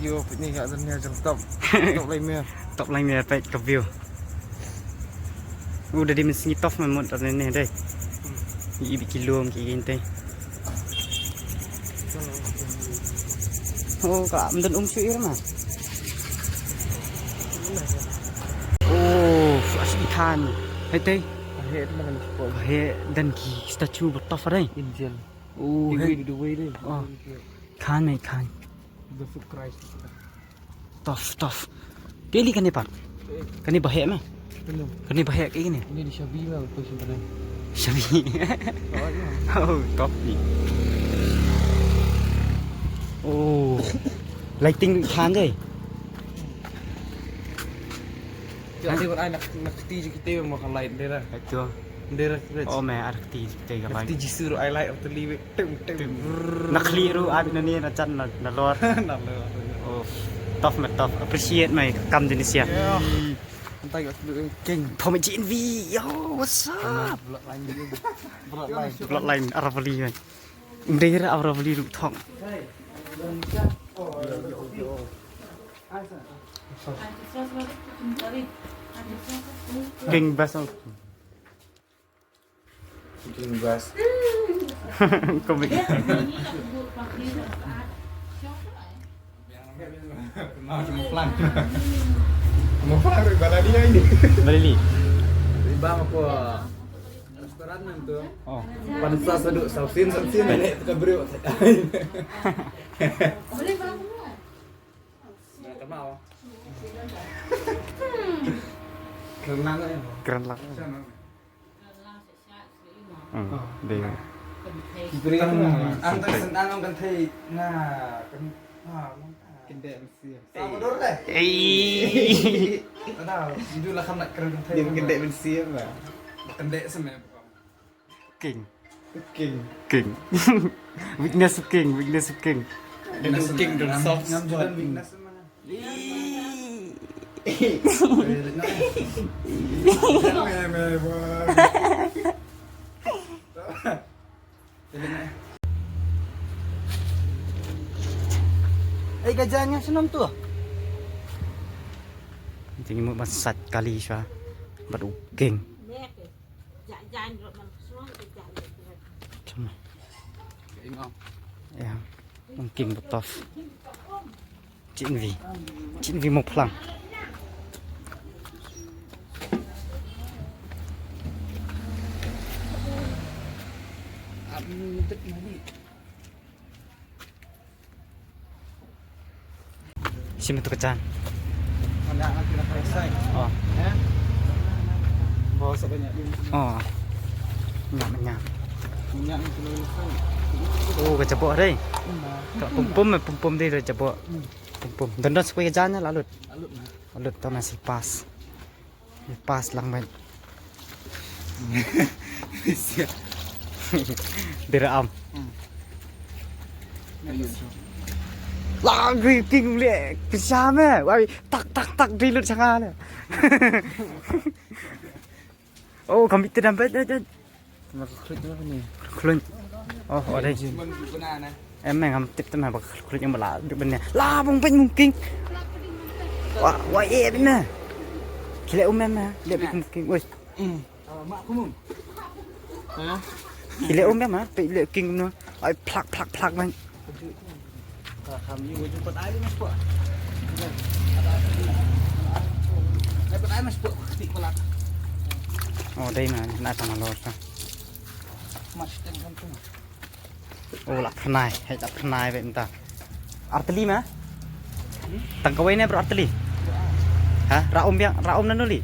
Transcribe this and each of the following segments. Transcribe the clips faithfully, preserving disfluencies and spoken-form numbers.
Yo, peit ne, ka don ne jong top. Top lai mer. Top lai mer, peit ka view. U da dei mynsngi tough man mut da ne dei. I bit ki lum ki ginte. Oh, ka mdon um shu ir ma. Oh, fresh ikan. Hei tei. Ka heh dan ki statue ba tough dei. Indian. Oh, hei. Dubai dei. Oh. Kan mai kan. The food Christ. Tough, tough. Peli kane pat. Kane ba heh ma. Kane ba heh kane. Ini di shabi ma, ko simpan. Shabi. Oh, top ni. Oh. Lighting kan dei. Ti ai nak nak ti ji kita mo kan light dera. Itu. Dera. Oh, me ar ti ji kita kan light. Ti ji suru ai light tu liwe. Tum, tum. Nak li ru at nani na chan na lor. Na lor. Oh, tough me tough. Appreciate my kam jenis ya. Entah kat dulu king. Tommy G N V. Yo, what's up? Bloodline dia. Bloodline. Bloodline Aravali man. Dera Aravali ru thong. King Basong. King Bas. Komik. Mau pulang. Mau pulang dari baladi ini. Balili. Di bang aku restoran tu. Oh. Pansa seduk sausin sausin nenek tu beri. Boleh bang. Dah tak mau. Keren lang ya. Keren lang. Hmm, dei. Ang tang sen ang kan thei na kan ha. Kendek mesti. Sama dor deh. Ei. Ada, jujur lah kan nak keren kan thei. Dia kendek mesti apa? Kendek sama. King. King. King. Weakness king, weakness king. Weakness king, king, king. Ngam judan weakness mana? Ai ka jan nga shnong tu. Jingmut ban sat kali sha bad u king. King. Ya, u king ba tough. Chin vi. Chin vi mo phlang. Sima tu kecan. Oh. Oh. Minyak, minyak. Oh, ka jabok dei. Ka pum pum, eh, pum pum dei, ka jabok. Pum pum. Don don sukui ka jan la lut. La lut, to na si pas. Pas lang ban. Dira am. La gri king le pisa me. Wai tak tak tak dei lut sanga le. Oh, kami te dam bet. Khluit. Oh, oh dei. Em, ngam tip te ma ba khluit ïa ba la duk bynne. La bong peit mo king. Wa wa e bynne. Khie leh um em, leh beit mo king. Oi. Khie leh um em, peit leh king no. Ai plak plak plak man. Oh, dei ma, na tang lor sa. Oh, la pernai, hai la pernai beit mynta. Arteli ma? Tang kawei ne bro arteli. Ha, ra um biang, ra um nanu li.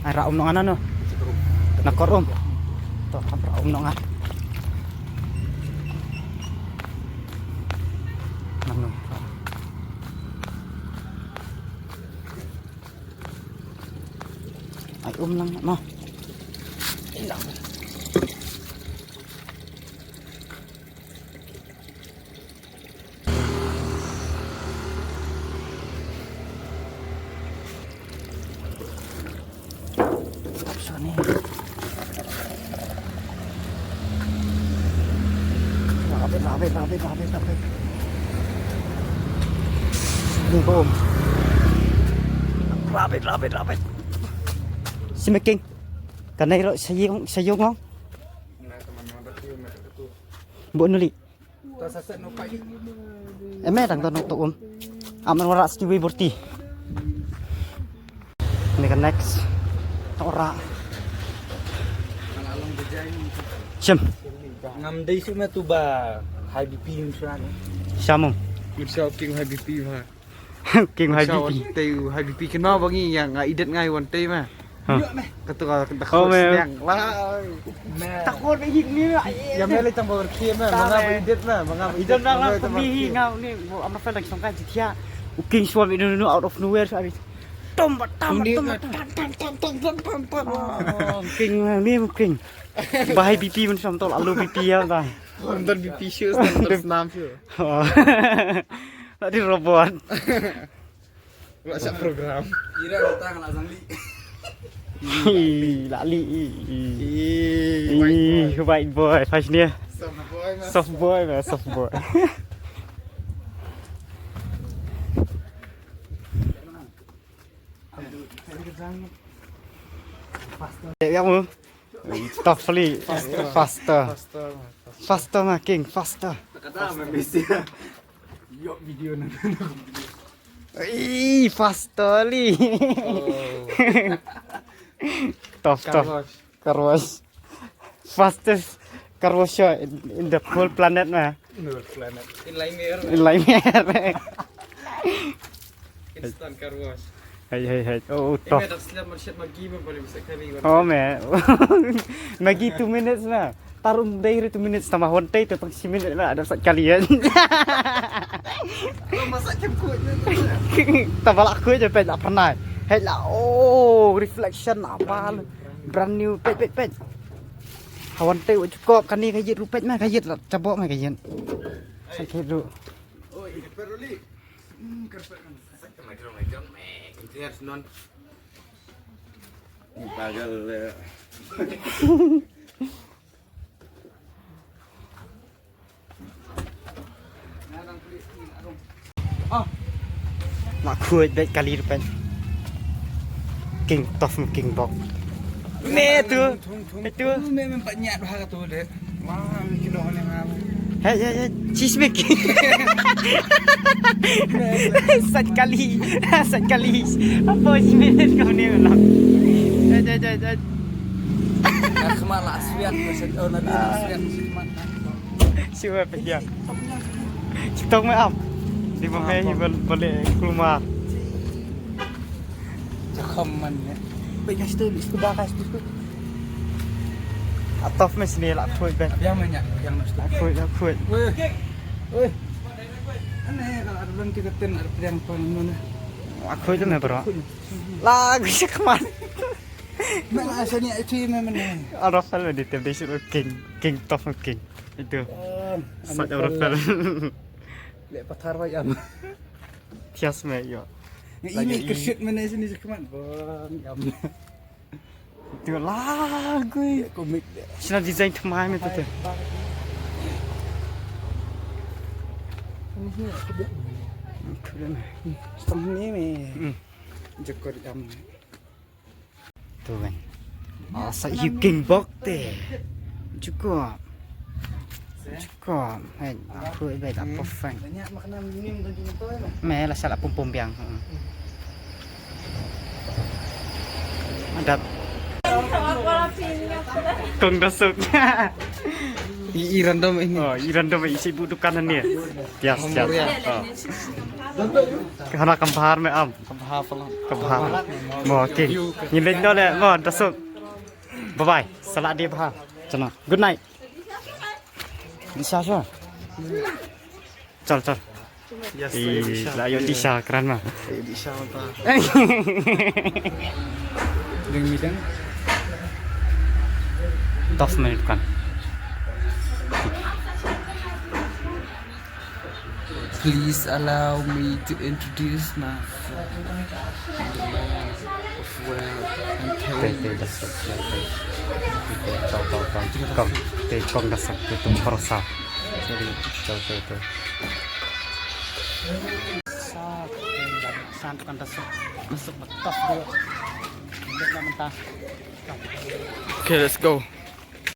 Ai ra um nong nanu. Na kor um. To, ra um nong nanu. Ai um lang ma. Love it, love it, love it, love it, love it. King ko um. Rabbit, rabbit, rabbit. Si me king. Kanai ro sayong sayong ong. Bo nuli. Em eh dang to nok to um. Aman wara ski wi burti. Ni ka next. Ora. Sim. Ngam dei suk me tu ba high B P yun suan. Samung. Good shout king high B P ba. King high B P. Te high B P kena bangi yang nga idet ngai wan te ma. Katu ka da khot sniang la. Takut hit ni. Ya me le tang bagar khie ma manga ba idet ma manga ba idet na lang pemihi ngau ni. Am na fel lagi songka jitia. Uking suami dulu out of nowhere suami. Tom ba tam tom ba tam tam tam tom tom tom tom. King ni king. Bahai B P mun sam tol alu B P ya ta. Nonton B P show nonton snam show. Nak di robot. Wala sa program. Ira datang nak zangli. Ih, lak li. Ih, white boy. Ih, white boy. Pas ni. Soft boy, man. Soft boy, man. Soft boy. Ya, ya, mu. Tough li. Faster. Faster. Faster, man. Faster, man, king. Faster. Kata me mesti. Yok video na. Ih, faster li. Tough, tough. Car wash. Car wash. Fastest car wash in, in the whole planet, man. In the whole planet. In Laimir. In Laimir. Instant car wash. Hey, hey, hey. Oh, oh, tough. Dah slap marshal Maggi me boleh bisa kali. Oh, man. Maggi two minutes, man. Tarum dai ri two minutes tama hontai tu tang si minutes la ada sat kali ya. Lo masak kem kuat ni. Tama la kuat je pet la pernah. Hei la oh reflection apa brand new pet pet pet. Hawan te wajib kop kani kajit rupet mah kajit la cabok mah kajit. Sakit tu. Oh, ini perlu li. Hmm, kerpet kan. Sakit macam macam meh. Intinya senon. Ini pagal. Nak kuat bet kali depan. King tough king bok. Me tu. Me tu. Me me pat nyat bah tu deh. Wah, me kilo ni ngam. Hey hey hey. Cheese me king. Sat kali. Sat kali. Apa sih me kau ni lah. Hey hey hey hey. Nak kemat lah swiat. Oh, nanti swiat kemat. Siwa pia. Kita mai am. Di bawah ni boleh keluar. Cakap man ya. Baik gas tu, itu dah gas tu. Atof mes ni lah kuat ben. Yang banyak yang nak tu. Kuat, kuat. Weh. Weh. Aneh kalau ada belum tiga ten ada yang pun mana. Aku itu me bro. Lagu sakman. Mana asal ni itu mana. Arafal di temptation king, king tough king. Itu. Sat Arafal. Le pathar wa yam. Thias me yo. Ini kershit mana sini sakman. Bang yam. Itu lagu. Komik dia. Sina design thamai me tu. Ini aku dia. Aku dia me. Setengah ni me. Jekor yam. Tu kan. Ah, sa yu king bok te. Cukup. Cukup. Hai, aku ibai tak perfect. Me la sala pum pum biang. Adat. Kong dasuk. I, i random ini. Oh, i random i sibuk dukan ni. Yes, yes. Oh. Kahana kambhar me am. Kambhar pala. Kambhar. Mo king. Ngi leit noh leh mo da suk. Bye bye. Salah dia bha. Chana. Good night. Disha sha. Chal chal. Yes, eh, disha. La yo disha kran ma. Eh, disha mata. Deng midang. Tough minute kan. Please allow me to introduce myself. Well, I'm Terry. Kong, kong, kong, kong. Kong, te kong dasuk te tum parosa. Jadi, to, to, to. Kan kan ta suk, suk ba tough dia. Dia nak mentah. Okay, let's go.